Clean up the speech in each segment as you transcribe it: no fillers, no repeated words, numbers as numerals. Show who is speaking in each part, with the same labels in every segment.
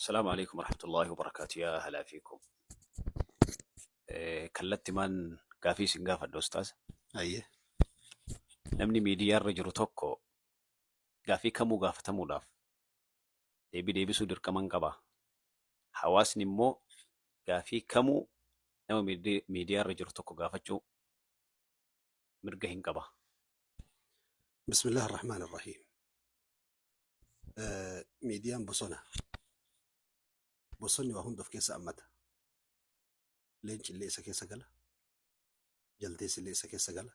Speaker 1: Asalaamu alaikum warahmatullahi wabarakaatu. Yaa halaa fiikum. Kallattimaan gaafii isin gaafadha ustaaz.
Speaker 2: Ayyee.
Speaker 1: Namni miidiyaarra jiru tokko gaafii kamuu gaafatamuudhaaf deebii deebisuu dirqama hin qabaa? Hawaasni immoo gaafii kamuu nama miidiyaarra jiru tokko gaafachuu mirga hin qabaa?
Speaker 2: Bismillah ar-Rahmaan ar-Rahiim. Miidiyaan bosona. Bosonni waa hunda of keessa hammata. Leenci illee isa keessa gala. Jaldeessi illee isa keessa gala.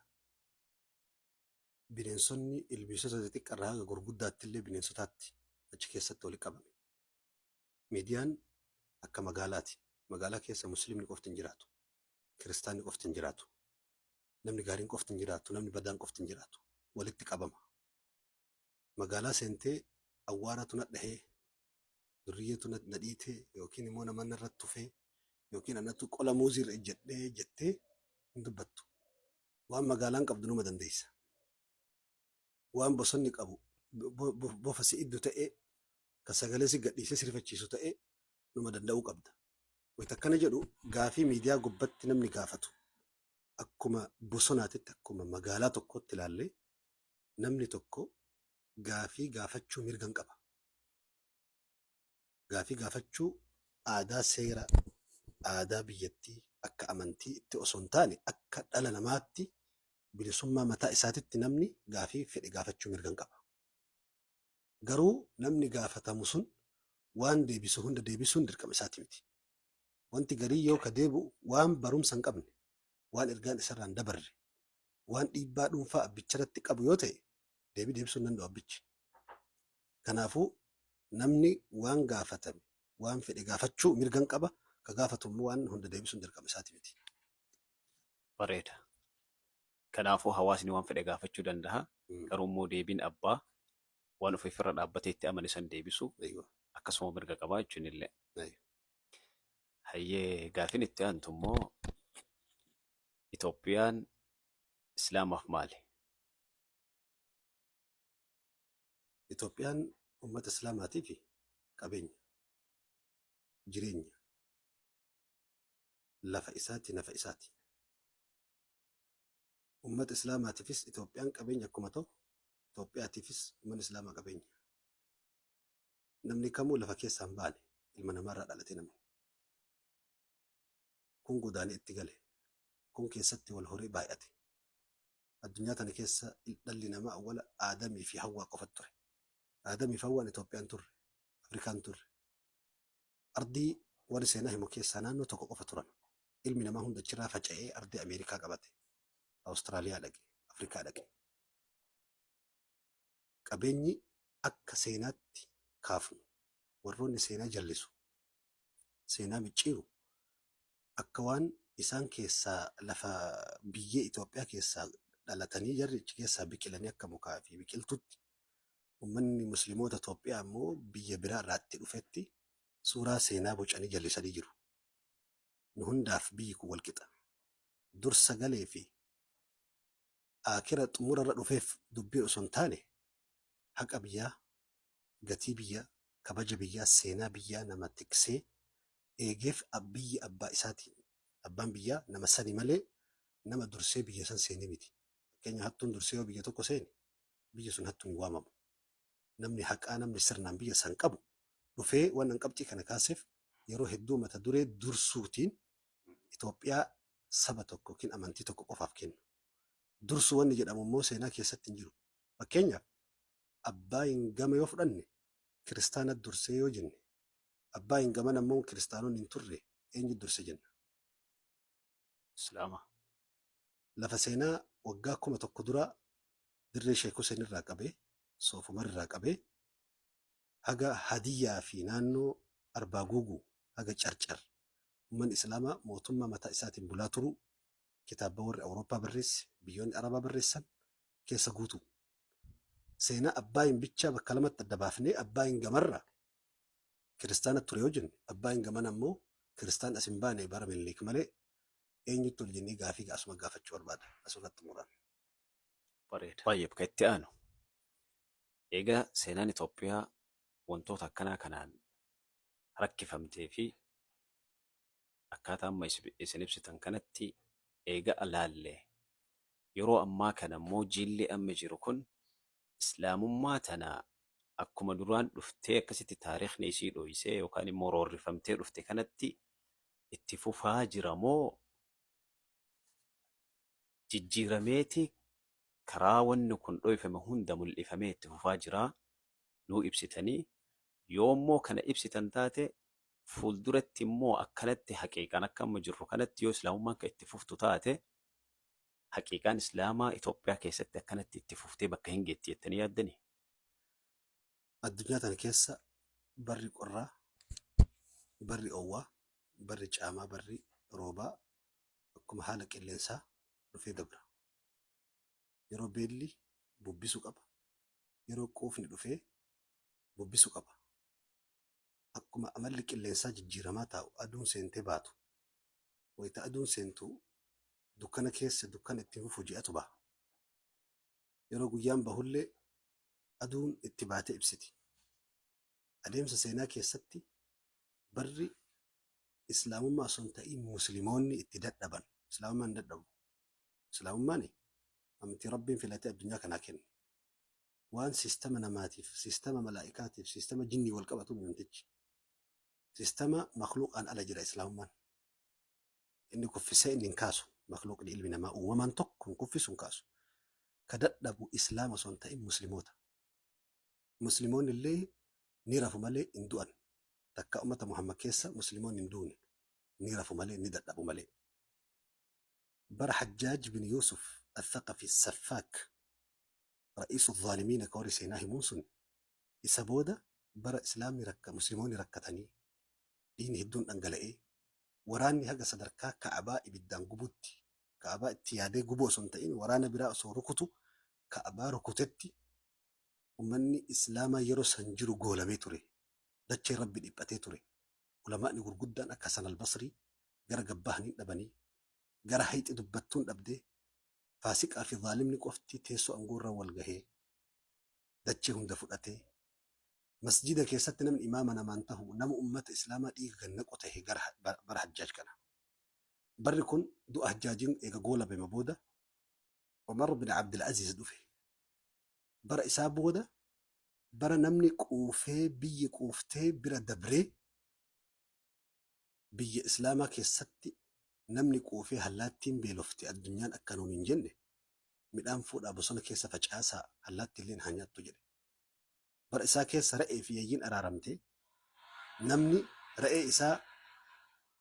Speaker 2: Bineensonni ilbiisota xixiqqaa irraa haga gurguddaatti illee bineensotaatti achi keessatti walitti qabame. Miidiyaan akka magaalaati. Magaalaa keessa musliimni qofti hin jiraatu. Kiristaanni qofti hin jiraatu. Namni gaariin qofti hin jiraatu. Namni badaan qofti hin jiraatu. Walitti qabama. Magaalaa seentee awwaaratu na dhahee, durriyyeetu na dhiitee yookiin immoo nama narratti tufee yookiin anatu qola muuzii irra ejjedhee jettee hin dubbattu. Waan magaalaan qabdu numa dandeessa. Waan bosonni qabu bofa si iddu ta'ee kan sagalee si gadhiisee si rifachiisu ta'ee numa danda'uu qabda. Wayita akkana jedhu gaafii miidiyaa gubbatti namni gaafatu akkuma bosonaatitti akkuma magaalaa tokkootti ilaallee namni tokko gaafii gaafachuu mirga hin qaba. Gaafii gaafachuu aadaa seera aadaa biyyattii akka amantii itti osoo hin taane akka dhala namaatti bilisummaa mataa isaatitti namni gaafii fedhe gaafachuu mirga hin qaba. Garuu namni gaafatamu sun waan deebisu hunda deebisuun dirqama isaati miti. Wanti garii yoo ka deebi'u waan barumsa hin qabne, waan ergaan isarraa hin dabarre, waan dhiibbaa dhuunfaa abbicharratti qabu yoo ta'e deebii deebisuu hin danda'u abbichi. Kanaafuu namni waan gaafatame waan fedhe gaafachuu mirga hin qaba, ka gaafatu immoo waan hunda deebisuun dirqama isaati miti.
Speaker 1: Bareeda. Kanaafuu hawaasni waan fedhe gaafachuu danda'a. Garuu immoo deebiin abbaa waan of irra dhaabbatee itti amane san deebisuu akkasuma mirga qabaa jechuun illee. Hayyee, gaafiin itti aantu immoo Itoophiyaan Islaamaaf maali?
Speaker 2: Itoophiyaan uummata Islaamaatiif qabeenya, jireenya, lafa isaati, nafa isaati. Uummata Islaamaatiifis Itoophiyaan qabeenya akkuma ta'u, Itoophiyaatiifis uummanni Islaamaa qabeenya. Namni kamuu lafa keessaa hin baane, ilma namaarraa dhalate namni. Kun godaanee itti gale. Kun keessatti wal horee baay'ate. Addunyaa tana keessa dhalli namaa awwala Aadamii fi Hawwaa qofatu ture. Aadamii fi Hawwaan Itoophiyaan turre. Afrikaan turre. Ardii warri seenaa himu keessaa naannoo tokko qofa turan. Ilmi namaa hunda achirraa faca'ee ardii Ameerikaa qabate. Awustiraaliyaa dhaqe. Afrikaa dhaqe. Qabeenyi akka seenaatti kaafnu warroonni seenaa jallisu, seenaa micciiru akka waan isaan keessaa lafa biyyee Itoophiyaa keessaa dhalatanii jarri achi keessaa biqilanii akka mukaa fi biqiltuutti uummanni musliimoota Itoophiyaa immoo biyya biraa irraa itti dhufetti suuraa seenaa bocanii jallisanii jiru. Nu hundaaf biyyi kun walqixa. Dur sagalee fi aakira xumura irra dhufeef dubbiin osoo hin taane haqa biyyaa, gatii biyyaa, kabaja biyyaa, seenaa biyyaa nama tiksee eegeef biyyi abbaa isaati. Abbaan biyyaa nama sani malee nama dursee biyya san seenee miti. Fakkeenya hattuun dursee yoo biyya tokko seene biyya sun hattuun hin waamamu. Namni haqaa namni sirnaan biyya san qabu dhufee waan an qabxii kana kaaseef yeroo hedduu mata duree dursuutiin Itoophiyaa saba tokko yookiin amantii tokko qofaaf kennu. Dursuu wanni jedhamu immoo seenaa keessatti hin jiru. Fakkeenyaaf Abbaayin gama yoo fudhanne kiristaana dursee yoo jenne Abbaayin gamana immoo kiristaanonni hin turre eenyu durse jenna?
Speaker 1: Islaama.
Speaker 2: Lafa seenaa waggaa 1000 dura dirree Sheek Huseen irraa qabee Soofumar irraa qabee haga Hadiyyaa fi naannoo Arbaa Guuguu haga Carcar ummanni Islaamaa mootummaa mataa isaatiin bulaa turuu kitaabban warri Awurooppaa barreesse, biyyoonni Arabaa barreessan keessa guutuu. Seenaa Abbaayin bichaa bakka lamatti adda baafnee Abbaayin gamarra kiristaana ture yoo jenne Abbaayin gamana immoo kiristaan as hin baane bara Minilik malee eenyutti ol jennee gaafii asuma gaafachuu barbaada. Asirratti xumuraan.
Speaker 1: Bareeda. Baay'ee bakka itti aanu. Egaa seenaan Itoophiyaa wantoota akkanaa kanaan Rakkifamtee fi akkaataa amma isin ibsitan kanatti eega alaalle, yeroo ammaa kana immoo jiilli amma jiru kun islaamummaa tana akkuma duraan dhuftee akkasitti taarikhni isii dhoysee yookaan immoo roorrifamtee dhufte kanatti itti fufaa jira moo jijjiirameeti karaa wanni kun dhoyfame hunda mul'ifamee itti fufaa jiraa nuu ibsitanii? Yoommoo kana ibsitan taate, fuulduratti immoo akkanatti haqiiqaan akka amma jirru kanatti yoo islaamummaan kan itti fuftu taate, haqiiqaan islaamaa Itoophiyaa keessatti akkanatti itti fuftee bakka hin geetti jettanii yaaddanii?
Speaker 2: Addunyaa tana keessa barri qorraa, barri oowwaa, barri caamaa, barri roobaa akkuma haala qilleensaa dhufee dabra. Yeroo beelli bubbisu qaba. Yeroo quufni dhufee bubbisu qaba. Akkuma amalli qilleensaa jijjiiramaa taa'u, aduun seentee baatu. Wayita aduun seentu dukkana keessa dukkana itti fufu ji'atu baha. Yeroo guyyaan bahullee aduun itti baatee ibsiti. Adeemsa seenaa keessatti barri islaamummaa osoo hin ta'in musliimoonni itti dadhaban. Islaamummaan hin dadhabu. Islaamummaan amantii Rabbiin filatee addunyaa kanaa kenne. Waan siistama namaatiif, siistama malaa'ikaatiif, siistama jinnii wal qabatu wantichi. Siistama makluuqaan ala jira islaamummaan. Inni kuffisee inni hin kaasu. Makluuqni ilmi namaa uumamaan tokko hin kuffisu, hin kaasu. Ka dadhabu islaama osoo hin ta'in musliimoota. Musliimoonni illee ni rafu malee hin du'an. Takka ummata Muhammad keessa musliimoonni hin duune. Ni rafu malee, ni dadhabu malee. Bara Hajjaaj bin Yuusuf Al-Thaqafi Saffaak, ra'iisu zaalimiina, ka warri seenaa himuun sun, isa booda bara islaamni rakka, musliimoonni rakkatanii, dhiigni hedduun dhangala'ee, waraanni haga sadarkaa Ka'abaa ibiddaan gubutti, Ka'abaa itti yaadee gubuu osoo hin ta'in waraana biraa osoo rukutu Ka'abaa rukutetti, ummanni islaamaa yeroo san jiru goolamee ture. Dacheen Rabbi dhiphatee ture. Ulamaa'ni gurguddaan akka Hasan al-Basrii gara gabbahaniin dhabanii, gara hayxi dubbattuun dhabdee, faasiqaa fi zaalimni qofti teessoo aangoorra wal gahee dachee hunda fudhatee, masjida keessatti namni imaama namaan tahu nama ummata islaamaa dhiiga gad naqu tahe gara bara Hajjaaj kana. Barri kun du'a Hajjaajiin eega goolabame booda Umar bin Abdul Aziz dhufe. Bara isaa booda bara namni quufee, biyyi quuftee bira dabree, biyya islaamaa keessatti namni quufee hallaattiin beelofte addunyaan akka nuun hin jenne, midhaan fuudhaa bosona keessa facaasaa, allaattiilleen haa nyaattu jedhe. Bara isaa keessa re'ee fi yayyiin araaramte. Namni re'ee isaa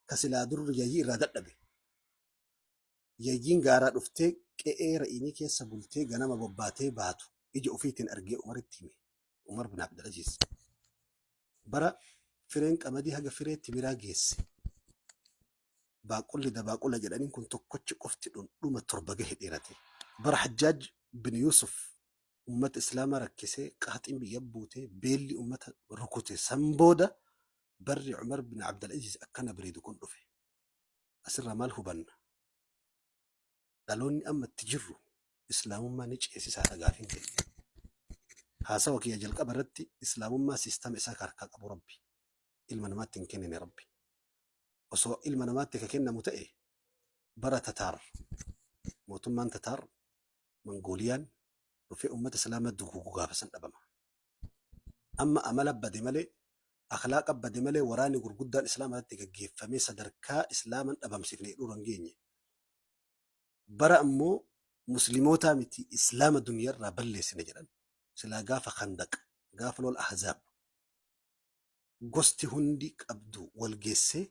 Speaker 2: ka silaa dur yayyii irraa dadhabe, yayyiin gaaraa dhuftee qe'ee re'iinii keessa bultee ganama bobbaatee baatu ija ofiitiin argee Umaritti hime. Umar bin Abdulaziz. Bara fireen qamadii haga firee timiraa geesse, baaqulli dabaaqula jedhaniin kun tokkochi qofti dhundhuma 7 gahe dheerate. Bara Hajjaaj bin Yusuf ummata islaamaa rakkisee, qahaxiin biyya buutee, beelli ummata rukute, san booda barri Umar bin Abdulaziz akkana bareedu kun dhufe. Asirraa maal hubanna? Dhaloonni amma itti jirru islaamummaa ni ceesisaadha gaafiin keenya. Haasawa kiyya jalqaba irratti islaamummaa siistama isaa ka harkaa qabu Rabbi. Ilma namaatti hin kennine Rabbi. Osoo ilma namaatti ka kennamu ta'e, bara Tataar, mootummaan Tataar Mangooliyaan dhufee ummata islaamaa duguugu gaafa san dhabama. Amma amala bade malee, akhlaaqa bade malee, waraanni gurguddaan islaama irratti gaggeeffamee sadarkaa islaaman dhabamsiifne jedhuurra hin geenye. Bara ammoo muslimootaa miti islaama duniyarraa balleessine jedhan silaa gaafa Khandaq, gaafa lola Ahzaab, gosti hundi qabdu wal geessee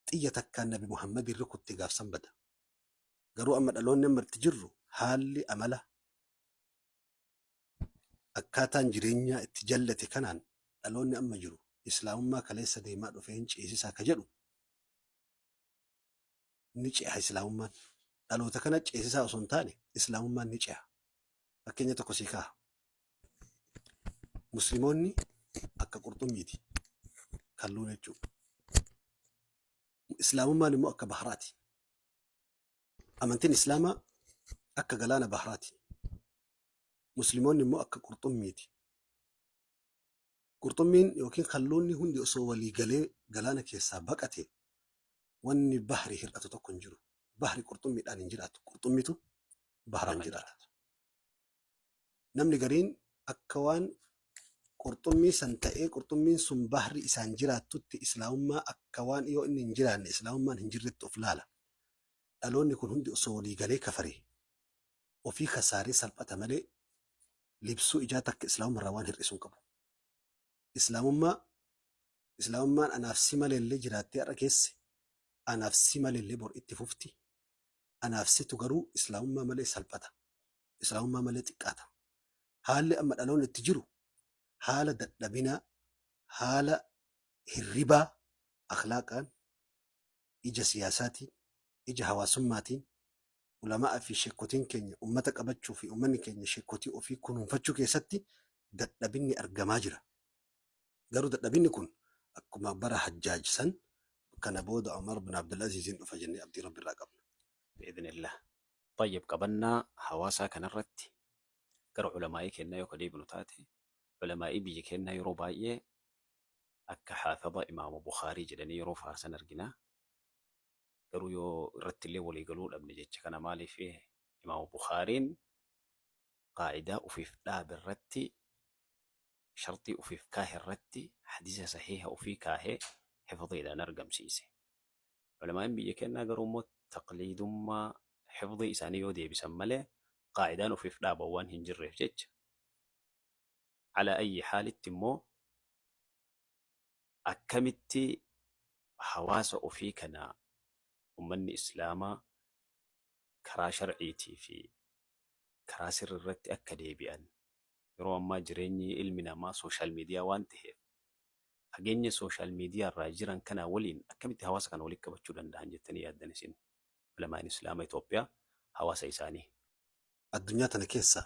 Speaker 2: xiyya takkaan Nabi Muhammadin rukutte gaafsan bada. Garuu amma dhaloonni amma itti jirru haalli amala akkaataan jireenyaa itti jallate kanaan dhaloonni amma jiru islaamummaa kaleessa deemaa dhufee hin ceesisaa ka jedhu ni ceha islaamummaan. Dhaloota kana ceesisaa osoo hin taane islaamummaan ni ceha. Fakkeenya tokko sii kaaha. Musliimoonni akka qurxummiiti. Kalluun jechuudha. Islaamummaan immoo akka baharaati. Amantiin islaamaa akka galaana baharaati. Musliimoonni immoo akka qurxummiiti. Qurxummiin yookiin kalluunni hundi osoo walii galee galaana keessaa baqate wanni bahri hir'atu tokko hin jiru. Bahri qurxummiidhaan hin jiraatu. Qurxummitu bahraan jiraata. Namni gariin akka waan qurxummii san ta'ee qurxummiin sun bahri isaan jiraattutti islaamummaa akka waan yoo inni hin jiraanne islaamummaan hin jirretti of laala. Dhaloonni kun hundi osoo walii galee kafaree ofii kasaaree salphata malee libsuu ijaa takka islaamummaa waan hir'isuu hin qabu. Islaamummaa islaamummaan anaaf si maleellee jiraattee har'a keesse anaaf si maleellee bor itti fufti. Anaaf situ garuu islaamummaa malee salphata. Islaamummaa malee xiqqaata. Haalli amma dhaloonni itti jiru haala dadhabinaa, haala hirribaa akhlaaqaan, ija siyaasaatiin, ija hawaasummaatiin ulamaa fi sheekotiin keenya ummata qabachuu fi ummanni keenya sheekotii ofii kunuunfachuu keessatti dadhabinni argamaa jira. Garuu dadhabinni kun akkuma bara Hajjaaj san kana booda Umar bin Abdulaziziin dhufa jennee abdii Rabbi irraa qabna.
Speaker 1: Bi'idhnillah. Tayyib, qabannaa hawaasaa kanarratti gara ulamaa'ii kennaa yoo ka deebinu taate, ulamaa'ii biyya kennaa yeroo baay'ee akka haafidha Imaamu Bukhaarii jedhanii yeroo faarsan argina. Garuu yoo irratti illee walii galuu dhabne jecha kana, maaliif Imaamu Bukhaariin qaa'idaa ufiif dhaabe irratti, sharxii ufiif kaahe irratti hadiisa sahiha ufii kaahee hifdhiidhaan argamsiise. Ulamaa'in biyya kennaa garuu immoo taqliidummaa hifdhii isaanii yoo deebisan malee qaa'idaan ufiif dhaaban waan hin jirreef jecha. Alaa ayyi haalitti immoo akkamitti hawaasa ofii kana ummanni islaamaa karaa sharciitii fi karaa sirri irratti akka deebi'an, yeroo ammaa jireenyi ilmi namaa social media waan ta'eef fageenya social media irraa jiran kana waliin akkamitti hawaasa kana walitti qabachuu danda'an jettanii yaaddan isin, ulamaan islaama Itoophiyaa hawaasa isaanii?
Speaker 2: Addunyaa tana keessa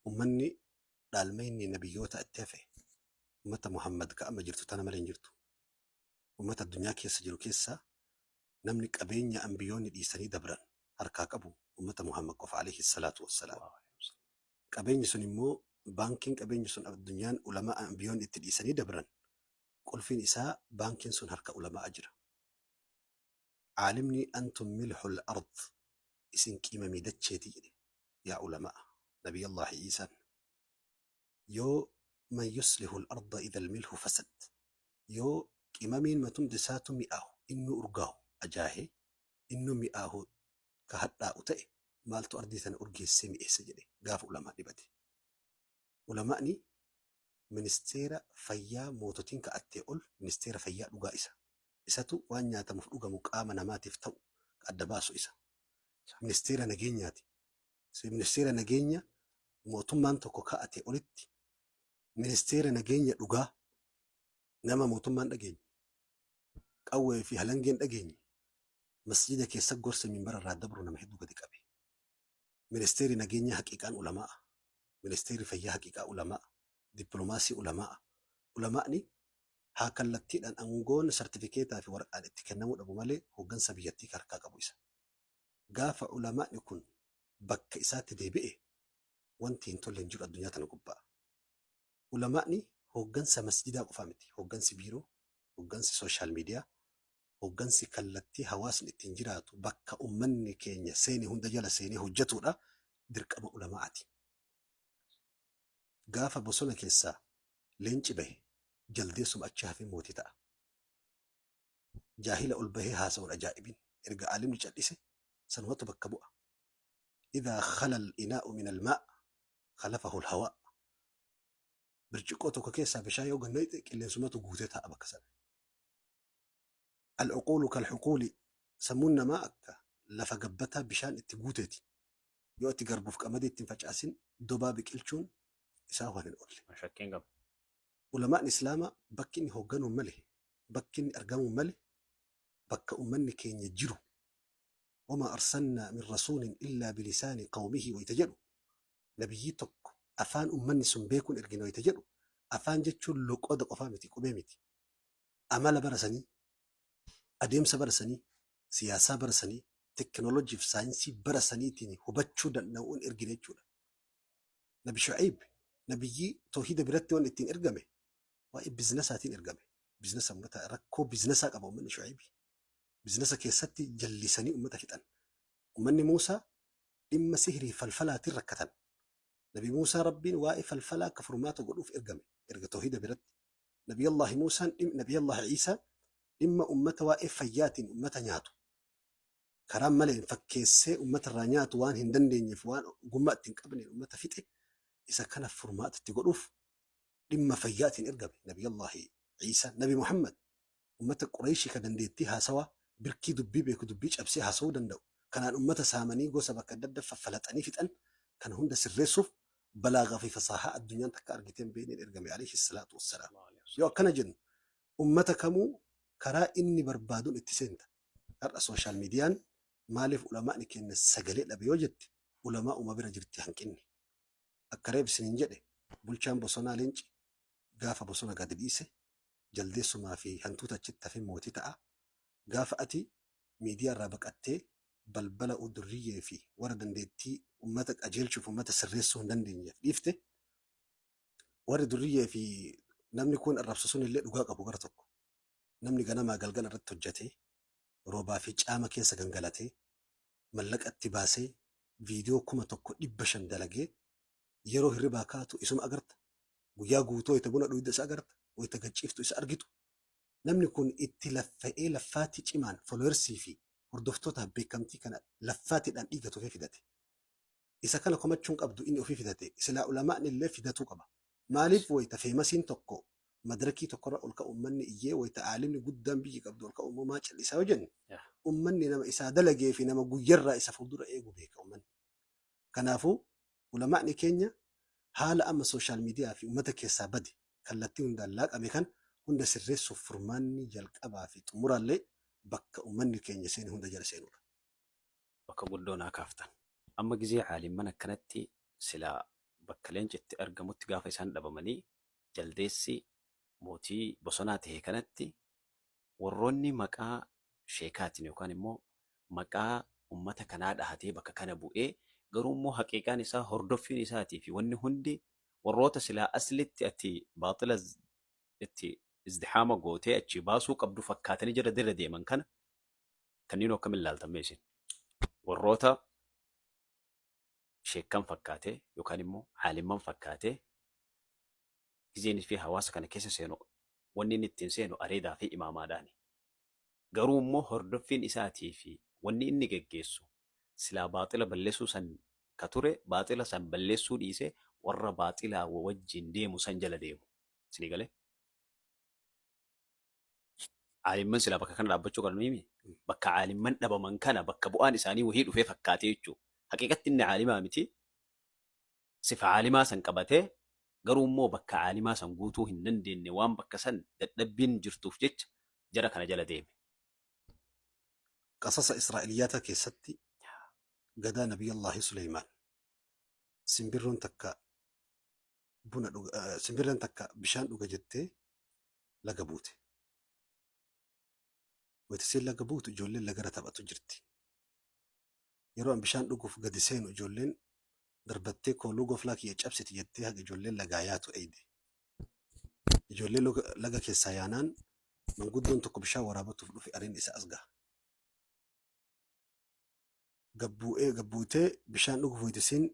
Speaker 2: ummanni dhaalmayni nabiyyoota itti hafe ummata Muhammad ka amma jirtu tana malee hin jirtu. Ummata addunyaa keessa jiru keessa namni qabeenya ambiyoonni dhiisanii dabran harkaa qabu ummata Muhammad qofa, alayhi salaatu wassalaam. Qabeenyi sun immoo baankiin qabeenyi sun addunyaan ulamaa ambiyoonni itti dhiisanii dabran qulfiin isaa baankiin sun harka ulamaa jira. Caalimni "antum milhul ard", isin qimamii dacheeti jedhe yaa ulamaa Nabiyyallahi Iisaan. Yoo "man yuslihu al-arda idha al-milhu fasad", yoo qimamiin matumti isaatu mi'aahu innuu urgaahu ajaahee innuu mi'aahu ka hadhaa'u ta'e maaltu ardii tana urgeessee mi'eesse jedhe gaafa ulamaa dhibate. Ulamaani ministeera fayyaa moototiin ka'attee ol ministeera fayyaa dhugaa isa. Isatu waan nyaatamuuf dhugamu qaama namaatiif ta'u adda baasu isa. Ministeera nageenyaati. Ministeera nageenya mootummaan tokko ka'ate olitti ministeera nageenya dhugaa nama mootummaan dhageenye qawwee fi halangeen dhageenye masjida keessa gorsa minbara irraa dabru nama hedduu gadi qabe. Ministeerri nageenya haqiiqaan ulamaa, ministeerri fayyaa haqiiqaa ulamaa, dippiloomaasii ulamaa. Ulamaani haa kallattiidhaan aangoon sartifikeetaa fi waraqaan itti kennamuu dhabu malee hooggansa biyyattii harkaa qabu isa. Gaafa ulamaani kun bakka isaatti deebi'e wanti hin tolle hin jiru addunyaa tana gubbaa. Ulamaani hooggansa masjidaa qofaa miti. Hooggansi biiroo, hooggansi social media, hooggansi kallattii hawaasni ittiin jiraatu bakka ummanni keenya seene hunda jala seenee hojjetudha dirqama ulamaati. Gaafa bosona keessaa leenci bahe jaldeessuma achi hafee mootii ta'a. Jaahila ol bahee haasa'uun ajaa'ibin erga aalimni cal'ise sanumatu bakka bu'a. "Idhaa khala al-inaa'u min al-maa' khalafahu al-hawaa." Birciqoo tokko keessaa bishaan yoo gannayxe qilleensumatu guutee taa'a bakka sana. "Al-uquulu kal-huquuli", sammuun namaa akka lafa gabbataa bishaan itti guuteeti. Yoo itti garbuuf qamadii ittiin facaasin dobaa biqilchuun isaa waan hin oolle.
Speaker 1: Shakkiin qabu.
Speaker 2: Ulamaan Islaamaa bakki inni hoogganuun malee, bakki inni argamuun malee, bakka ummanni keenya jiru "wamaa arsalnaa min rasuulin illaa bilisaani qawmihi" wayita jedhu, nabiyyii tokko afaan ummanni sun beekuun ergina wayita jedhu, afaan jechuun loqoda qofaa miti, qubee miti. Amala bara sanii, adeemsa bara sanii, siyaasaa bara sanii, teknoolojii fi saayinsii bara saniitiin hubachuu danda'uun ergina jechuudha. Nabi Shu'ayb nabiyyii toohida biratti waan ittiin ergame Waa'ee biizinasaatiin ergame. Biizinasa uummata rakkoo biizinasaa qaba uummanni Shu'aybi. Biizinasa keessatti jallisanii uummata fixan. Uummanni Muusaa dhimma sihrii falfalaatiin rakkatan. Nabi Muusaa Rabbiin waa'ee falfalaa akka furmaata godhuuf ergame. Erga tawhiida biratti. Nabiyallaahi Muusaan Nabiyallaahi Iisaan dhimma uummata waa'ee fayyaatiin uummata nyaatu. Karaa maleen fakkeessee uummata irraa nyaatu waan hin dandeenyeef waan ogummaa itti hin qabneen uummata fixe isa kana furmaata itti godhuuf dhimma fayyaatiin ergame. Nabiyallaahi Iisaan Nabi Muhammad uummata Qureeshii kan dandeettii haasawaa birkii dubbii beeku dubbii cabsee haasawuu danda'u. Kanaan uummata saamanii gosa bakka adda addaa faffalaxanii fixan kan hunda sirreessuuf balaagaa fi fasaahaa addunyaan takka argitee hin beekneen ergame alayhi salaatu wassalaam. Yoo akkana jennu uummata kamuu karaa inni barbaaduun itti seenta. Har'a social miidiyaan maaliif ulamaa'ni keenya sagalee dhabe yoo jette ulamaa uma bira jirti hanqinni. Akka reef isiniin jedhe bulchaan bosonaa leenci gaafa bosona gadi dhiise jaldeessumaa fi hantuuta achitti hafe mootii ta'a. Gaafa ati miidiyaa irraa baqattee balbala durriyyee fi warra dandeettii uummata qajeelchuuf uummata sirreessuu hin dandeenyeef dhiifte warri durriyyee fi namni kun arrabsu sun illee dhugaa qabu gara tokko. Namni ganamaa galgala irratti hojjetee roobaa fi caama keessa gangalatee mallaqa itti baasee viidiyoo 1500 dalagee yeroo hirribaa kaatu isuma agarta. Guyyaa guutuu wayita buna dhugda isa agarta. Wayita gachiiftu isa argitu. Namni kun itti laffa'ee laffaatii cimaan followersii fi hordoftootaaf beekamtii kana laffaatiidhaan dhiiga tufee fidate. Isa kana komachuun qabdu inni ofii fidate. Silaa ulamaan illee fidatuu qaba. Maaliif wayita famousiin tokko madarakii tokkorra ol ka'u uummanni iyyee wayita aalimni guddaan biyyi qabdu ol ka'u immoo maa callisaa yoo jenne uummanni nama isaa dalagee fi nama guyyarraa isa fuuldura eegu beeka uummanni. Kanaafuu ulamaa'ni keenya haala amma social miidiyaa fi uummata keessaa bade kallattii hundaan laaqame kan hunda sirreessuuf furmaanni jalqabaa fi xumuraallee bakka uummanni keenya seene hunda jala seenudha.
Speaker 1: Bakka guddoo naa kaaftan. Amma gizee caalimman akkanatti silaa bakka leenci itti argamutti gaafa isaan dhabamanii jaldeessi mootii bosonaa ta'e kanatti warroonni maqaa sheekaatiin yookaan immoo maqaa uummata kanaa dhahatee bakka kana bu'ee garuu immoo haqiiqaan isaa hordoffiin isaatii fi wanni hundi warroota silaa aslitti ati baaxila itti izdihaama gootee achi baasuu qabdu fakkaatanii jala dirra deeman kana kanneen akkamiin ilaaltan mee isin? Warroota sheekkan fakkaatee yookaan immoo caalimman fakkaatee gizeenii fi hawaasa kana keessa seenu wanni inni ittiin seenu areedaa fi imaamaadhaani. Garuu immoo hordoffiin isaatii fi wanni inni geggeessu silaa baaxila balleessuu san ka ture baaxila san balleessuu dhiisee warra baaxilaa wajjin deemu san jala deemu. Isinii galee? Caalimman silaa bakka kana dhaabbachuu qaban mimi bakka caalimman dhabaman kana bakka bu'aan isaanii wahii dhufee fakkaatee jechuudha. Haqiiqatti inni caalimaa miti. Sifa caalimaa san qabatee garuu immoo bakka caalimaa san guutuu hin dandeenye waan bakka san dadhabbiin jirtuuf jecha jara kana jala deeme.
Speaker 2: Qasasa Israa'eliyaataa keessatti gadaa Nabiyallaahi Suleymaan simbirroon takka buna dhuga simbirreen takka bishaan dhuga jettee laga buute. Wayita isheen laga buutu ijoolleen lagarra taphatu jirti. Yeroo an bishaan dhuguuf gadi seenu ijoolleen darbattee kooluu goflaa kiyya cabsiti jettee haga ijoolleen lagaa yaatu eeyde. Ijoolleen laga keessaa yaanaan manguddoon tokko bishaan waraabatuuf dhufe ariin isa as gaha. Gabbu'ee gabbuutee bishaan dhuguuf wayita isiin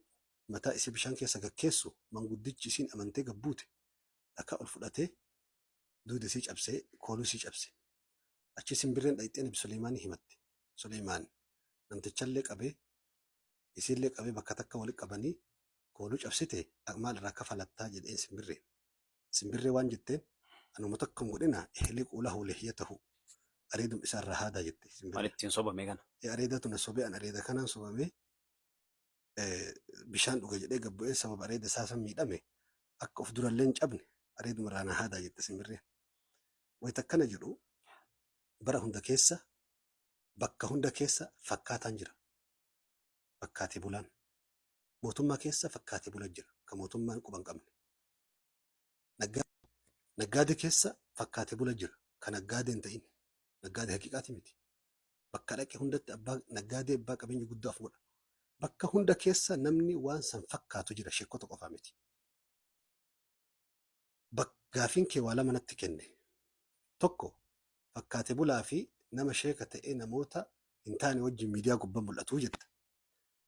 Speaker 2: mataa isii bishaan keessa gakkeessu manguddichi isiin amantee gabbuute dhakaa ol fudhatee duuda isii cabsee kooluu isii cabse. Achi simbirreen dhayxee Nabi Suleymaanii himatte. Suleymaan namtichallee qabee isiillee qabee bakka takka walitti qabanii kooluu cabsite maal irraa kafalattaa jedheen simbirreen. Simbirree waan jetteen anuma tokko hin godhina ihliquu lahu lihyatahu areedum isaa irraa haadaa jette
Speaker 1: Maal
Speaker 2: simbirreen.
Speaker 1: ittiin sobame kana?
Speaker 2: Areedatu na sobee an areeda kanaan sobamee bishaan dhuga jedhee gabbu'ee sababa areeda isaa san miidhame akka of durallee hin cabne areeduma irraa na haadaa jette simbirreen. Wayita akkana jedhu bara hunda keessa bakka hunda keessa fakkaataan jira. Fakkaatee bulaan. Mootummaa keessa fakkaatee bulaa jira. Kan mootummaan quba hin qabne. Naggaadee keessa fakkaatee bula jira. Kan naggaadee hin ta'in. Naggaadee haqiiqaati miti. Bakka dhaqe hundatti abbaa naggaadee abbaa qabeenya guddaa of godha. Bakka hunda keessa namni waan san fakkaatu jira. Sheekota qofaa miti. Gaafiin kee waa lama natti kenne. Tokko, fakkaate bulaa fi nama sheeka ta'ee namoota hin taane wajjin miidiyaa gubbaa mul'atuu jetta.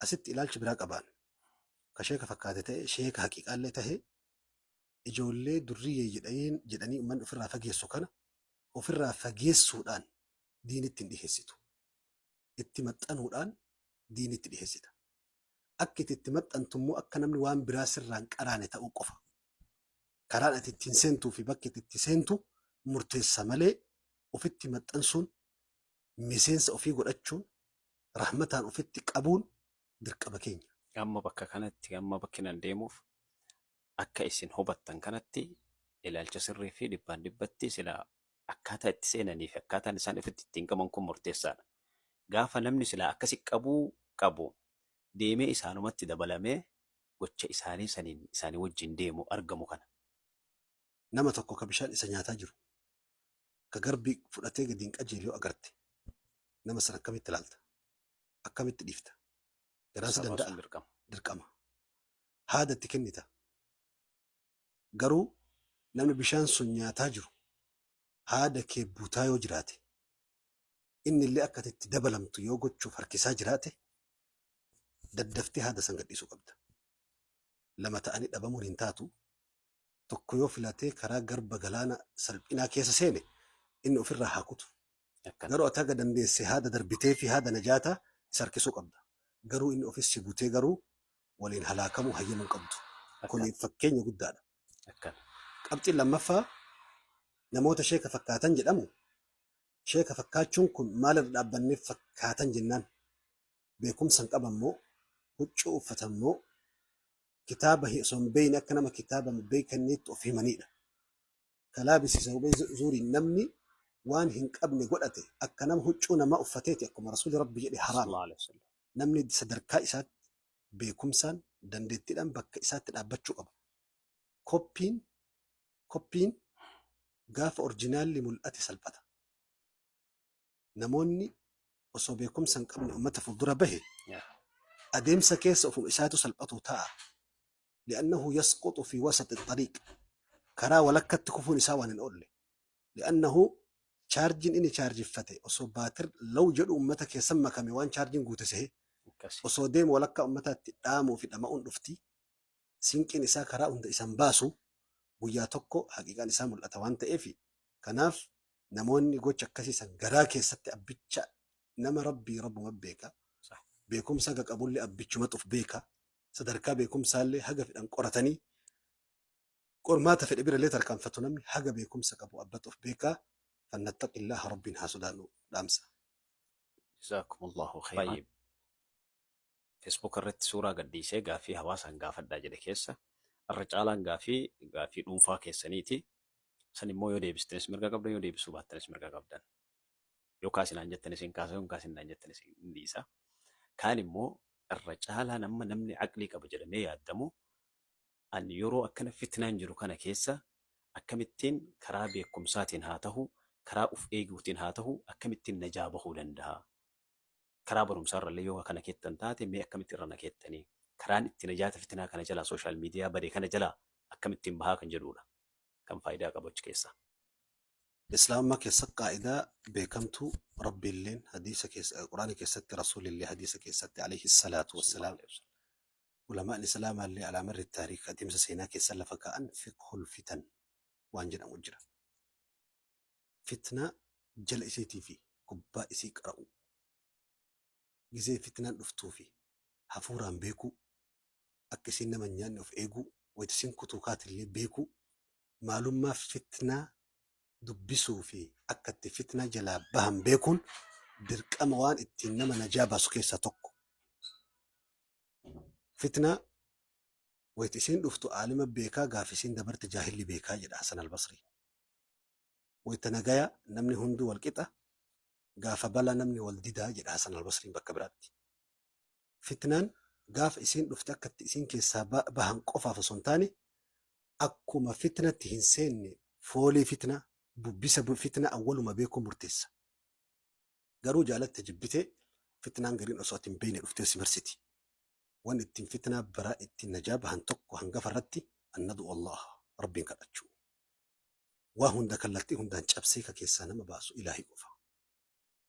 Speaker 2: Asitti ilaalchi biraa qabaan. Ka sheeka fakkaate ta'e, sheeka haqiiqaallee ta'e, ijoollee durriyyee jedhanii uummanni ofirraa fageessu kana ofirraa fageessuudhaan diinitti hin dhiheessitu. Itti maxxanuudhaan diinitti dhiheessita. Akka itti maxxantu immoo akka namni waan biraa sirraan qaraane ta'uu qofa. Karaan ati ittiin seentuu fi bakki ati itti seentu murteessa malee, ofitti maxxansuun, miseensa ofii godhachuun, rahmataan ofitti qabuun dirqama keenya.
Speaker 1: Amma bakka kanatti, amma bakki nan deemuuf, akka isin hubattan kanatti, ilaalcha sirrii fi dhibbaan dhibbatti sila akkaataa itti seenanii fi akkaataan isaan ofitti ittiin qaban kun murteessaadha. Gaafa namni silaa akkasi qabuu qabu deemee isaanumatti dabalamee gocha isaanii saniin isaanii wajjin deemu argamu kana.
Speaker 2: Nama tokko ka bishaan isa nyaataa jiru, ka garbii fudhatee gadi hin qajeele yoo agarte, nama sana akkamitti ilaalta? Akkamitti dhiifta? Garaan si
Speaker 1: Isaa
Speaker 2: danda'a?
Speaker 1: baasuun dirqama.
Speaker 2: Dirqama. Haada itti kennita. Garuu namni bishaan sun nyaataa jiru haada kee butaa yoo jiraate, inni illee akka ati itti dabalamtu yoo gochuuf harkisaa jiraate, daddaftee haada san gadhiisuu qabda. Lama ta'anii dhabamuun hin taatu. Tokko yoo filatee karaa garba galaana salphinaa keessa seene, inni ofirraa haa kutu.
Speaker 1: Akkana.
Speaker 2: Garuu ati haga dandeesse haada darbitee fi haada najaataa isa harkisuu qabda. Garuu inni ofis si butee garuu waliin halaakamuu hayyamuu hin qabdu. Kuni fakkeenya guddaadha.
Speaker 1: Akkana.
Speaker 2: Qabxiin lammaffaa, namoota sheeka fakkaatan jedhamu, sheeka fakkaachuun kun maalirra dhaabbannee fakkaatan jennaan, beekumsa hin qaban moo, huccuu uffatan moo, kitaaba osoo hin beekne akka nama kitaaba hin beekanneetti of himanidha. Kalaabisiisa zuuriin, namni waan hin qabne godhate akka nama huccuu namaa uffateeti, akkuma Rasuulli Rabbi jedhe, haraama.
Speaker 1: Sallallahu alaihi wasallam.
Speaker 2: Namni sadarkaa isaatti beekumsaan, dandeettiidhaan bakka isaatti dhaabbachuu qaba. Koppiin gaafa orjinaalli mul'ate salphata. Namoonni osoo beekumsa hin qabne uummata fuuldura bahe adeemsa keessa ofuma isaatu salphatu ta'a. Li'annahu yasquxu fi wasati xariiq. Karaa walakkatti kufuun isaa waan hin oolle. Li'annahu chaarjiin inni chaarjiffate osoo baatir law jedhu uummata keessan makame waan chaarjiin guute sehe osoo deemu walakkaa uummataatti dhaamuu fi dhama'uun dhufti. Sinqiin isaa karaa hunda isan baasu, guyyaa tokko haqiiqaan isaa mul'ata waan ta'eef, kanaaf namoonni gocha akkasiisan garaa keessatti abbicha nama Rabbii Rabbuma beeka. Beekumsa haga qabullee abbichumatu of beeka. Sadarkaa beekumsaallee haga fedhan qoratanii qormaata fedhe birallee tarkaanfatu, namni haga beekumsa qabu abbatu of beekaa. Fannattaqillaha, Rabbiin haa sodaannu dhaamsa.
Speaker 1: Jazakumullahu khairan. Facebook irratti suuraa gadhiisee gaaffii hawaasaan gaafadhaa jedhe keessa irra caalaan gaaffii dhuunfaa keessaniiti. San immoo yoo deebistanis mirga qabdan, yoo deebisuu baattanis mirga qabdan. Yoo kaasinaan jettanis hin kaasa, yoo hin kaasinaan jettanis hin dhiisa. Kaan immoo irra caalaan amma namni aqlii qaba jedhamee yaadamu, ani yeroo akkana fitnaan jiru kana keessa akkamittiin karaa beekumsaatiin haa ta'u, karaa uf eeguutiin haa ta'u, akkamittiin najaa bahuu danda'a? Karaa barumsaarrallee yoo kana keettan taate, mee akkamitti irra na keettanii? Karaan itti najaata fitnaa kana jalaa, social media badee kana jalaa akkamittiin bahaa kan jedhudha. Kan faayidaa qabu achi keessa.
Speaker 2: Islaamummaa keessatti qaa'idaa beekamtuu Rabbiilleen hadiisa keessa, Quraana keessatti, Rasuulillee hadiisa keessatti alayhi salaatu wassalaam, ulamaan Islaamaallee alaa marri taariik adeemsa seenaa keessa lafa kaa'an, fiqhul fitan waan jedhamu jira. Fitnaa jala isiitii fi gubbaa isii qara'u. Gizee fitnaan dhuftuu fi hafuuraan beekuu, akka isiin nama hin nyaanne of eeguu, wayita isiin kutuu kaatillee beekuu, maalummaa fitnaa dubbisuu fi akka itti fitnaa jalaa bahan beekuun dirqama, waan ittiin nama najaa baasu keessaa tokko. Fitnaa wayita isiin dhuftu aalima beekaa, gaafa isiin dabarte jaahilli beekaa jedha Hasan Albasrii. Wayita nagaya namni hunduu wal qixa, gaafa balaa namni wal didaa jedha Hasan Albasriin bakka biraatti. Fitnaan gaafa isiin dhufte akka itti isiin keessaa bahan qofaaf osoo hin taane, akkuma fitnatti hin seenne foolii fitnaa, bubbisa fitnaa awwaluma beekuu murteessa. Garuu jaalatte jibbitee fitnaan gariin osoo ati hin beekne dhuftee si marsiti. Wanni ittiin fitnaa biraa ittiin najaa bahan tokko hangafa irratti annadu Allah, Rabbiin kadhachuu. Waa hunda kallattii hundaan cabsee ka keessaa nama baasu Ilaahi qofa.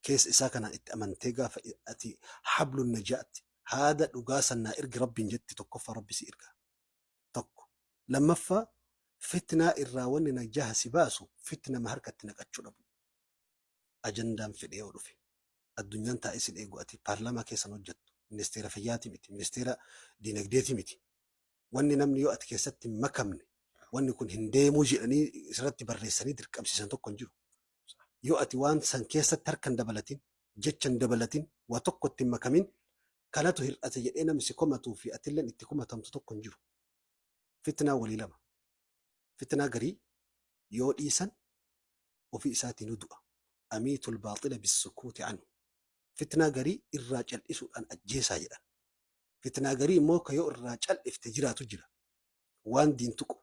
Speaker 2: Keessa isaa kanaan itti amantee gaafa ati hablun najaatti haada dhugaa san naa ergi Rabbiin jette, tokkoffaa Rabbi si erga. Tokko. Lammaffaa, fitnaa irraa wanni najaha si baasu fitnama harkatti naqachuu dhabu. Ajandaan fedhee yoo dhufe, addunyaan taa'ee sin eegu, ati paarlaamaa keessan hojjettu, ministeera fayyaati miti, ministeera diinagdeeti miti. Wanni namni yoo ati keessatti hin makamne wanni kun hin deemuu jedhanii isirratti barreessanii dirqamsiisan tokko hin jiru. Yoo ati waan san keessatti harka hin dabalatin, jecha hin dabalatin, waa tokko itti hin makamin, kanatu hir'ate jedhee namni si komatuu fi atilleen itti komatamtu tokko hin jiru. Fitnaa walii lama. Fitnaa garii yoo dhiisan ofii isaatii nu du'a. Amiitul baaxila bissukuuti anhu. Fitnaa garii irraa cal'isuudhaan ajjeesaa jedhan. Fitnaa garii immoo ka yoo irraa cal'ifte jiraatu jira. Waan diin tuqu,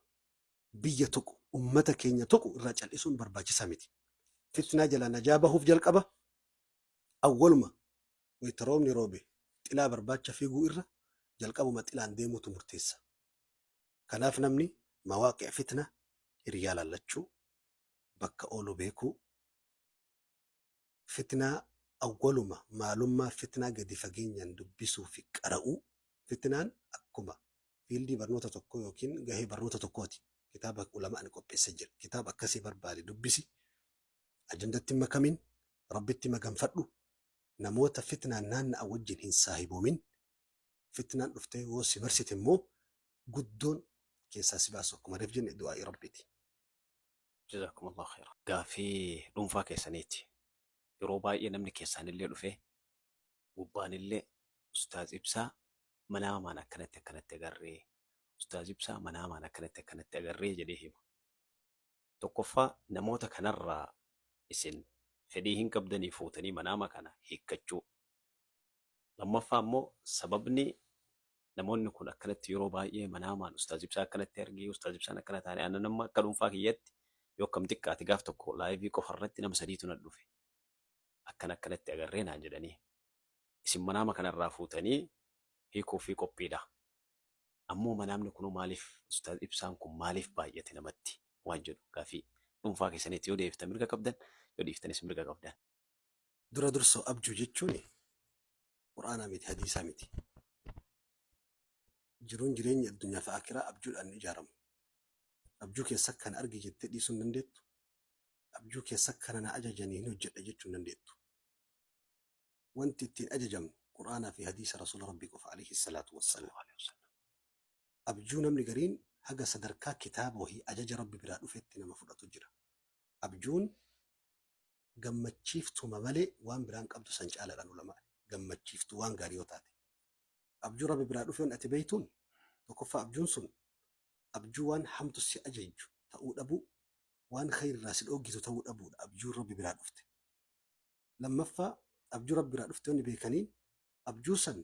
Speaker 2: biyya tuqu, ummata keenya tuqu irraa cal'isuun barbaachisaa miti. Fitnaa jalaa najaa bahuuf jalqaba awwaluma wayita roobni roobe xilaa barbaacha fiiguu irra jalqabuma xilaan deemuutu murteessa. Kanaaf namni mawaaqi'a fitna hiriyaa laallachuu, bakka oolu beekuu, fitnaa awwaluma maalummaa fitnaa gadi fageenyaan dubbisuu fi qara'uu. Fitnaan akkuma fiildii barnoota tokkoo yookiin gahee barnoota tokkooti. Kitaaba ulamaan qopheesse jira. Kitaaba akkasii barbaade dubbisi. Ajandatti hin makamin, Rabbitti maganfadhu, namoota fitnaan naanna'an wajjin hin saahiboomin. Fitnaan dhuftee yoo si marsite immoo guddoon keessaa si baasu akkuma reef jenne du'aa'ii Rabbiiti.
Speaker 1: Jazakumullahu khairan. Gaaffii dhuunfaa keessaniiti. Yeroo baay'ee namni keessaanillee dhufee gubbaanillee Ustaaz Ibsaa manaamaan akkanatti akkanatti agarree, Ustaaz Ibsaa manaamaan akkanatti akkanatti agarree jedhee hima. Tokkoffaa, namoota kanarraa isin fedhii hin qabdanii fuutanii manaama kana hiikkachuu. Lammaffaa immoo, sababni namoonni kun akkanatti yeroo baay'ee manaamaan Ustaaz Ibsaa akkanatti argee, Ustaaz Ibsaan akkana taane, aannan amma akka dhuunfaa kiyyatti yoo akkam xiqqaate gaaf tokko live qofa irratti nama sadiitu na dhufe. Akkana akkanatti agarree naan jedhanii. Isin manaama kanarraa fuutanii hiikuu fi qophiidha. Ammoo manaamni kunuu maaliif, Ustaaz Ibsaan kun maaliif baay'ate namatti waan jedhu gaaffii dhuunfaa keessaniitti yoo deebiftan mirga qabdan, yoo dhiiftanis mirga qabdan.
Speaker 2: Dura dursoo abjuu jechuun Qur'aanaa miti, hadiisaa miti. Jiruun jireenyi addunyaa fi akiraa abjuudhaan hin ijaaramu. Abjuu keessa kana argi jettee dhiisuu hin dandeettu. Abjuu keessa kana na ajajanii hin hojjedha jechuu hin dandeettu. Wanti ittiin ajajamnu Qur'aanaa fi hadiisa Rasuula Rabbii qofa, alayhi salaatu wassalaam. Abjuu namni gariin haga sadarkaa kitaaba wahii ajaja Rabbi biraa dhufetti nama fudhatu jira. Abjuun gammachiiftuma malee waan biraan qabdu san caalaadhaan ulamaa gammachiiftuu waan gaarii yoo taate. Abjuu Rabbi biraa dhufe ati beeytuun, tokkoffaa, abjuun sun abjuu waan hamtu si ajajju ta'uu dhabuu, waan khayrirraa si dhooggitu ta'uu dhabuudha abjuun Rabbi biraa dhufte. Lammaffaa, abjuu Rabbi biraa dhufte wanni beekaniin abjuu san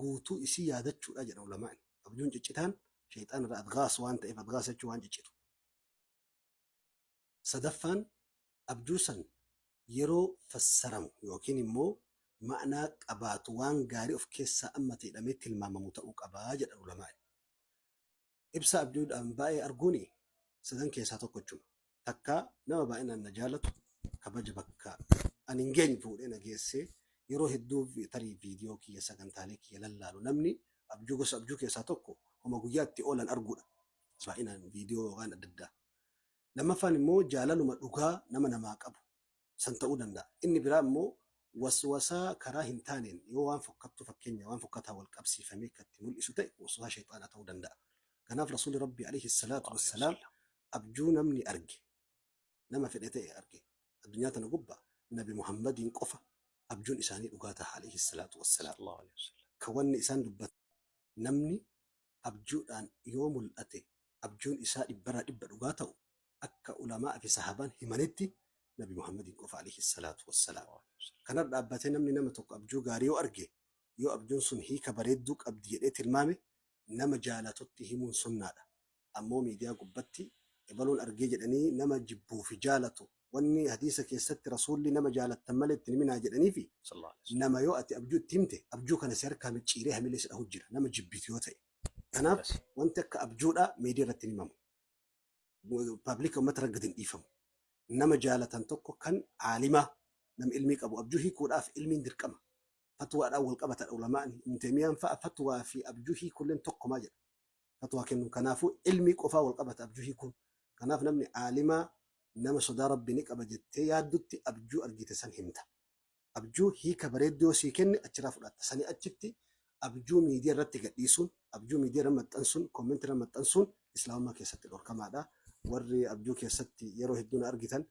Speaker 2: guutuu isii yaadachuudha jedhan ulamaan. Abjuun ciccitaan shayxaan irraa adgaas waan ta'eef, adgaas jechuun waan ciccitu. Sadaffaan, abjuu san yeroo fassaramu yookiin immoo ma'naa qabaatu waan gaarii of keessaa ammate jedhamee tilmaamamu ta'uu qaba jedhan ulamaa'in. Ibsa abjuudhaan baay'ee arguuni sadan keessaa tokkochuma. Takkaa nama baay'inaan na jaalatu, kabaja bakka ani hin geenye fuudhee na geessee, yeroo hedduu tarii viidiyoo kiyya, sagantaalee kiyya lallaalu namni abjuu gosa abjuu keessaa tokko homa guyyaa itti oolan arguudha. Baay'inaan viidiyoo yookaan adda addaa. Lammaffaan immoo jaalaluma dhugaa nama namaa qabu san ta'uu danda'a. Inni biraa immoo waswasaa karaa hin taaneen yoo waan fokkattuu, fakkeenya waan fokkataa wal qabsiifamee kan itti mul'isu ta'e, waswasaa shayxaanaa ta'uu danda'a. Kanaaf Rasuulli Rabbii, alayhi salaatu wassalaam, abjuu namni arge, nama fedhe ta'e arge, addunyaa tana gubbaa Nabi Muhammadiin qofa abjuun isaanii dhugaa taha, alayhi salaatu wassalaam. Kan wanni isaan dubbatan namni abjuudhaan yoo mul'ate abjuun isaa dhibbarraa dhibba dhugaa ta'u akka ulamaa fi sahaabaan himanitti Nabi Muhammadiin qofa, alayhi salaatu wassalaam. Kanarra dhaabbatee namni nama tokko abjuu gaarii yoo arge, yoo abjuun sun hiika bareedduu qabdi jedhee tilmaame, nama jaalatutti himuun sunnaadha. Ammoo miidiyaa gubbatti ebaluun argee jedhanii nama jibbuu fi jaalatu, wanni hadiisa keessatti Rasuulli nama jaalattan malee itti himinaa jedhanii fi nama yoo ati abjuu itti himte abjuu kana si harkaa micciiree hamilee si dhahu jira, nama jibbitu yoo ta'e. Kanaaf wanti akka abjuudhaa miidiyaa irratti hin himamu. Public uummata irra gadi hin dhiifamu. Nama jaalatan tokko kan aalimaa, nama ilmii qabu, abjuu hiikuudhaaf ilmiin dirqama. Fatwaadhaan wal qabata ulamaan. Ibn Taymiyaan fa'a fatwaa fi abjuu hiikuulleen tokkumaa jedha. Fatwaa kennuun kanaafuu ilmii qofaa wal qabata abjuu hiikuun. Kanaaf namni aalimaa, nama sodaa Rabbii ni qaba jettee yaaddutti abjuu argite san himta. Abjuu hiika bareedduu yoo sii kenne achirraa fudhatta. Sanii achitti abjuu miidiyaa irratti gadhiisuun, abjuu miidiyaa irra maxxansuun, comment irra maxxansuun Islaamummaa keessatti dhorkamaadha. Warri abjuu keessatti yeroo hedduu na argitan,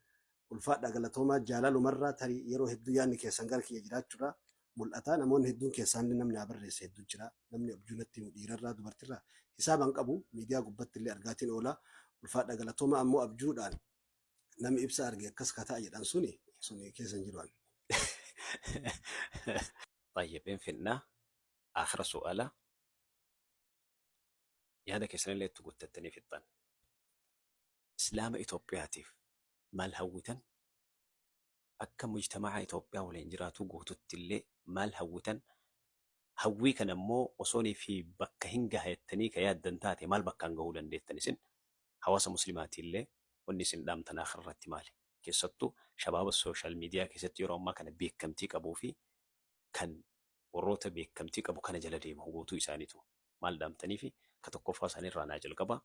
Speaker 2: ulfaadhaa, galatoomaa. Jaalalumarraa tarii yeroo hedduu yaadni keessan gara kiyya jiraachuudha mul'ata. Namoonni hedduun keessaan namni naa barreesse hedduu jira. Namni abjuu natti himu dhiirarraa dubartirraa hisaaban qabu, miidiyaa gubbatti illee argaatiin oola. Ulfaadhaa, galatoomaa. Ammoo abjuudhaan namni ibsa arge akkas kataa jedhan suni keessa hin jiru.
Speaker 1: طيب، infinna آخر سؤال, yaada keessanillee itti guuttattanii fixxan. Islaama Itoophiyaatiif maal hawwitan? Akka mujtamaca Itoophiyaa waliin jiraatu guututti illee maal hawwitan? Hawwii kana immoo osoonii fi bakka hin gaha jettanii ka yaaddan taate, maal bakkaan gahuu dandeettan isin? Hawaasa muslimaatii wanni isin dhaamtan akhira irratti maali? Keessattuu shabaaba social media keessatti yeroo ammaa kana beekamtii qabuu fi kan warroota beekamtii qabu kana jala deemu guutuu isaaniitu maal dhaamtanii fi ka tokkoffaa isaaniirraa naa jalqaba.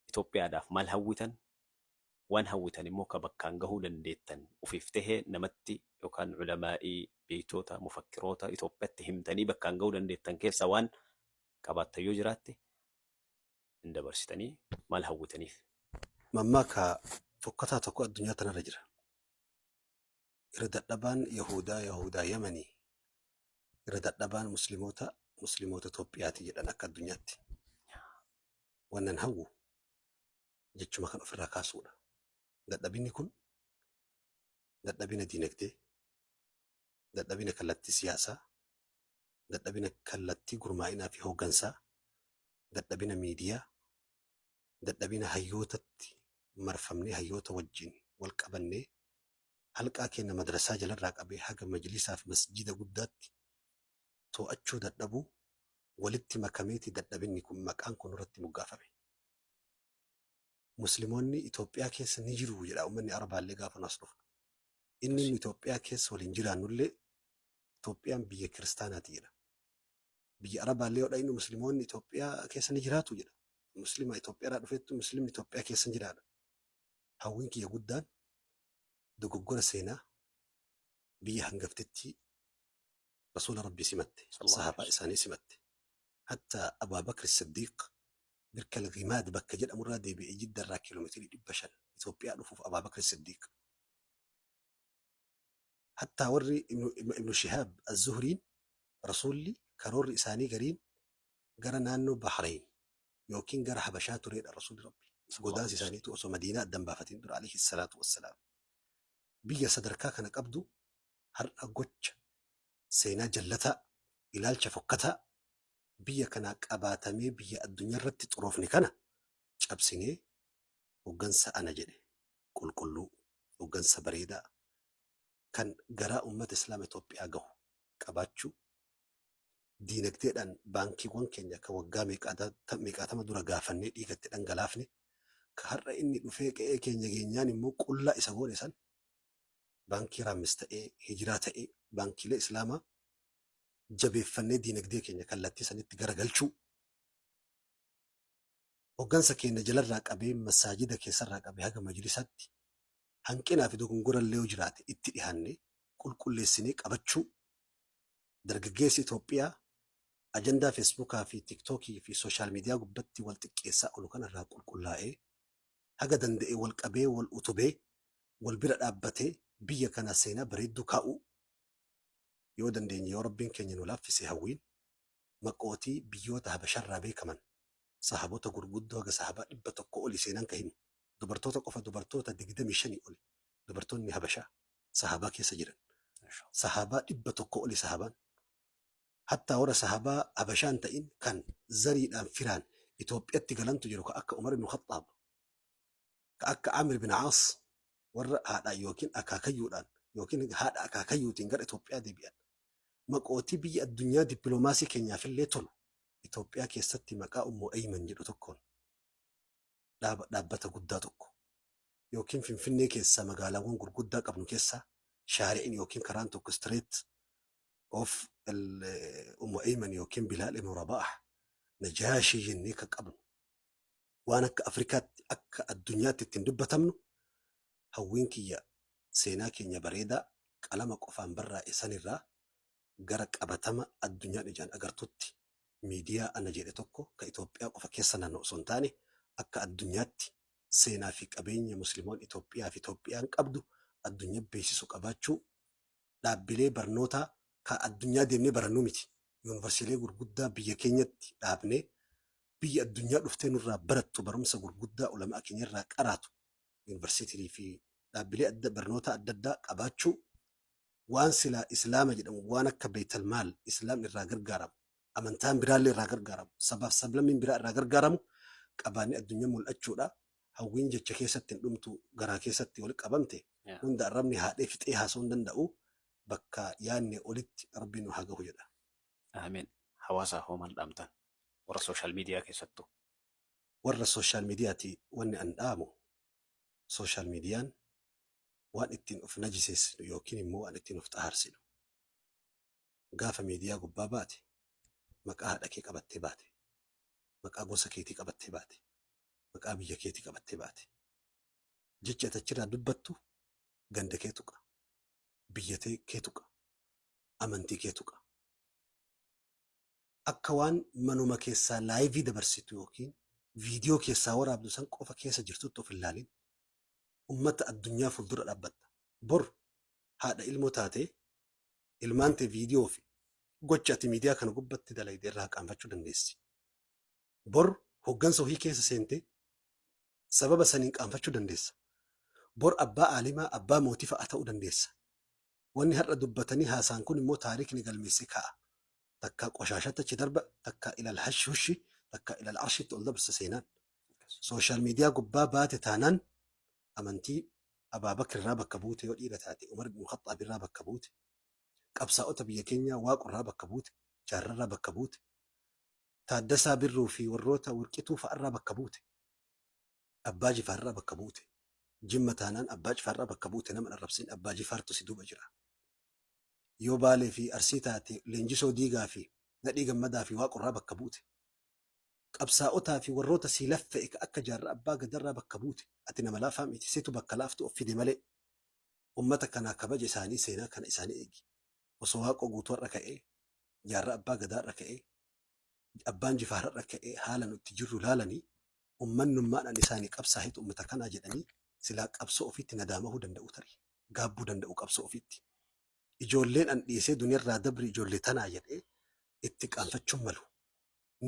Speaker 1: Itoophiyaadhaaf maal hawwitan? Waan hawwitan immoo ka bakkaan gahuu dandeettan ufiif tahee namatti yookaan ulamaa'ii, beektoota, mufakkiroota Itoophiyaatti himtanii bakkaan gahuu dandeettan keessaa waan qabaattan yoo jiraatte hin dabarsitanii, maal hawwitaniif?
Speaker 2: Mammaaka fokkataa tokko addunyaa tanarra jira. Irra dadhabaan Yahudaa Yahudaa Yamanii, irra dadhabaan Musliimoota Musliimoota Itoophiyaati jedhan akka addunyaatti. Wannan hawwu jechuma kan ofirraa kaasuudha. Dadhabinni kun dadhabina diinagdee, dadhabina kallattii siyaasaa, dadhabina kallattii gurmaa'inaa fi hooggansaa, dadhabina miidiyaa, dadhabina hayyootatti marfamnee, hayyoota wajjin wal qabannee, halqaa keenya madrasaa jalarraa qabee haga majlisaaf masjida guddaatti to'achuu dadhabuu walitti makameeti dadhabinni kun maqaan kun irratti moggaafame. Musliimoonni Itoophiyaa keessa ni jiru jedha uummanni Arabaallee gaafa nu as dhufu. Inni nu Itoophiyaa keessa waliin jiraannullee Itoophiyaan biyya kiristaanaati jedha. Biyya Arabaallee yoo dhaqnu Musliimoonni Itoophiyaa keessa ni jiraatu jedha. Muslima Itoophiyaadhaa dhufettu Muslimni Itoophiyaa keessa ni jiraadha. Hawwiin kiyya guddaan dogoggora seenaa biyya hangaftitti Rasuula Rabbii simatte, sahaabaa isaanii simatte. Hatta Abaa Bakr Siddiiq Birkal Gimaad bakka jedhamurraa deebi'ee Jiddarraa kiiloomeetirii 500 Itoophiyaa dhufuuf Abaa Bakr Siddiiq. Hatta warri Ibnu Shihaab Az-Zuhriin, Rasuulli karoorri isaanii gariin gara naannoo Bahrain yookiin gara Habashaa turedha Rasuulli Rabbi. Godaansi isaaniitu osoo Madiinaa addan baafatiin dura, alayhi salaatu wassalaam. Biyya sadarkaa kana qabdu har'a gocha seenaa jallataa, ilaalcha fokkataa biyya kanaa qabaatamee biyya addunyaa irratti xuroofne kana cabsinee hoggansa ana jedhe qulqulluu, hoggansa bareedaa kan garaa uummata Islaama Itoophiyaa gahu qabaachuu, diinagdeedhaan baankiiwwan keenya akka waggaa meeqaatama dura gaafannee dhiigatti dhangalaafne, ka har'a inni dhufee qe'ee keenya geenyaan immoo qullaa isa goone san, baankii Raammis ta'ee, Hijiraa ta'ee, baankiilee Islaamaa jabeeffannee diinagdee keenya kallattii sanitti garagalchuu. Hoggansa keenya jalarraa qabee, masaajida keessarraa qabee haga majlisaatti hanqinaa fi dogongora illee yoo jiraate itti dhihaannee qulqulleessinee qabachuu. Dargaggeessi Itoophiyaa ajandaa Feesbuukaa fi Tiiktookii fi social media gubbatti wal xiqqeessaa oolu kanarraa qulqullaa'ee, haga danda'e wal qabee, wal utubee, wal bira dhaabbatee biyya kana seenaa bareedduu kaa'uu yoo dandeenye, yoo Rabbiin keenya nu laaffise, hawwiin maqootii biyyoota Habasharraa beekaman, sahaabota gurguddoo haga sahaabaa 100 oli seenaan ka himu, dubartoota qofa dubartoota 25 oli, dubartoonni Habashaa sahaabaa keessa jiran, sahaabaa 100 oli sahaabaan, hattaa warra sahaabaa Habashaan ta'in kan zariidhaan firaan Itoophiyaatti galantu jiru, ka akka Umar ibn Khattaab, ka akka Amir bin Aas, warra haadhaan yookiin akaakayyuudhaan yookiin haadha akaakayyuutiin gara Itoophiyaa deebi'an, maqootii biyya addunyaa dippiloomaasii keenyaafillee tolu Itoophiyaa keessatti maqaa Ummu Ayman jedhu tokkoon dhaabbata guddaa tokko Yookiin Finfinnee keessaa magaalaawwan gurguddaa qabnu keessaa shaari'in yookiin karaan tokko Street of Ummu Ayman yookiin Bilaal ibn Rabaah Najaashii jennee kan qabnu, waan akka Afrikaatti, akka addunyaatti ittiin dubbatamnu. Hawwiin kiyya seenaa keenya bareedaa qalama qofaan barraa'e sanirraa gara qabatama addunyaan ijaan agartutti, miidiyaa ana jedhe tokko ka Itoophiyaa qofa keessa naanna'u osoo hin taane, akka addunyaatti seenaa fi qabeenya Musliimoon Itoophiyaa fi Itoophiyaan qabdu addunyaa beeksisu qabaachuu, dhaabbilee barnootaa ka addunyaa deemnee barannuu miti. Yuunivarsiitii gurguddaa biyya keenyatti dhaabnee, biyya addunyaa dhuftee nurraa barattu, barumsa gurguddaa ulamaa keenya irraa qaraatu, yuunivarsiitii fi dhaabbilee adda barnoota adda addaa qabaachuu, waan silaa Islaama jedhamu, waan akka beetal maal Islaamni irraa gargaaramu, amantaan biraallee irraa gargaaramu, sabaaf sablammiin biraa irraa gargaaramu qabaannee addunyaa mul'achuudha. Hawwiin jecha keessatti hin dhumtu, garaa keessatti wal qabamte hunda arrabni haadhee fixee haasa'uu hin danda'u. Bakka yaadne olitti Rabbiin nu haa gahu jedha.
Speaker 1: Amiin. Hawaasaaf hoo maal dhaamtan? Warra social media keessattuu.
Speaker 2: Warra social mediaati wanni an dhaamu, social mediaan waan ittiin of najiseessinu yookiin immoo waan ittiin of xahaarsinu. Gaafa miidiyaa gubbaa baate maqaa haadha kee qabattee baate, maqaa gosa keetii qabattee baate, maqaa biyya keetii qabattee baate. Jechi ati achirraa dubbattu ganda kee tuqa, biyya kee tuqa, amantii kee tuqa. Akka waan manuma keessaa live dabarsitu yookiin viidiyoo keessaa waraabdu san qofa keessa jirtutti of hin laalin. Ummata addunyaa fuuldura dhaabbatta. Bor haadha ilmoo taatee ilmaan tee viidiyoo fi gocha ati miidiyaa kana gubbatti dalayde irraa qaanfachuu dandeessi. Bor hoggansa ofii keessa seentee sababa saniin qaanfachuu dandeessa. Bor abbaa aalimaa, abbaa mootii fa'a ta'uu dandeessa. Wanni har'a dubbatanii haasaan kun immoo taarikni galmeessee kaa'a. Takka qoshaashatti achi darba, takka ilal hashi hushi, takka ilal arshitti ol dabarsa seenaan. Social media gubbaa baate taanaan amantii Abaabakir irraa bakka buute, yoo dhiira taate Umar ibn Khaxxaab irraa bakka buute, qabsaa'ota biyya keenyaa Waaqo irraa bakka buute, Jaarraa bakka buute, Taaddasaa Birruu fi warroota Warqituu fa'arraa bakka buute, Abbaa Jifaarraa bakka buute, Jimma taanaan Abbaa Jifaarraa bakka buute, nama arrabsin, Abbaa Jifaartu si duuba jira. Yoo Baalee fi Arsii taate Leenjisoo Diigaa fi Nadhii Gammadaa fi Waaqorraa bakka buute. Qabsaa'otaa fi warroota sii laffa'e ka akka Jaarraa Abbaa Gadarraa bakka buute. Ati nama laafaa miti, situ bakka laaftu of fide malee. Ummata kanaa kabaja isaanii, seenaa kana isaanii eegi. Osoo Waaqoo Guutuu har'a ka'ee, Jaarraa Abbaa Gadaa har'a ka'ee, Abbaan Jifaar har'a ka'ee haala nutti jirru laalanii, ummannummaadhaan isaanii qabsaa'itu ummata kanaa jedhanii silaa qabsoo ofiitti nadaamahuu danda'u tarii. Gaabbuu danda'u qabsoo ofiitti. Ijoolleen an dhiisee duniyarraa dabri ijoollee tanaa jedhee itti qaanfachuun malu.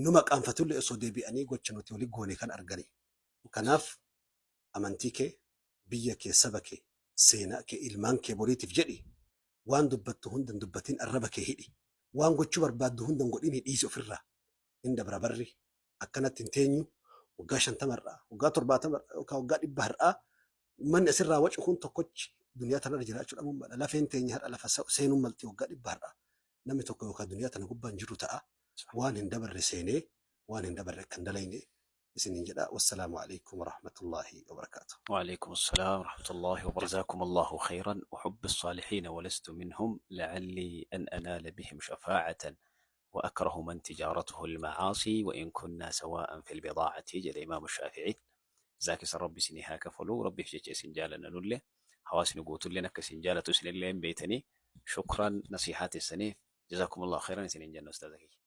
Speaker 2: Numa qaanfatullee osoo deebi'anii gocha nuti walii goone kan arganii. Kanaaf amantii kee, biyya kee, saba kee, seenaa kee, ilmaan kee boriitiif jedhi, waan dubbattu hunda hin dubbatin, arraba kee hidhi. Waan gochuu barbaaddu hunda hin godhin, dhiisi ofirraa. Hin dabra barri. Akkanatti hin teenyu, waggaa 50 har'aa, waggaa 70 har'aa yookaan waggaa 100 har'aa uummanni asirraa wacu kun tokkochi duniyaa tanarra jiraachuu dhabuun mala. Lafeen teenya har'a lafa seenuun malti, waggaa 100 har'aa. Namni tokko yookaan duniyaa tana gubbaan jiru ta'a. Waan hin dabarre seenee waan hin dabarre akka hin dalayne isinin jedha. Wassalaamu alaikum warahmatullaahi wabarakaatu.
Speaker 1: وعليكم السلام ورحمة الله وبركاته. جزاكم الله خيرا. أحب الصالحين ولست منهم، لعلي أن أنال بهم شفاعة، وأكره من تجارته المعاصي وإن كنا سواء في البضاعة jedhe Imaamu Shaafi'ii. Jazaak isin Rabbi isinii haa kafalu. Rabbiif jecha isin jaalanna nullee. Hawaasni guutulleen akka isin jaalatu isinillee hin beeytanii. Shukran nasihaa teessaniif. Jazakumullahu khairan isiniin jenna, ustaaza kiyya.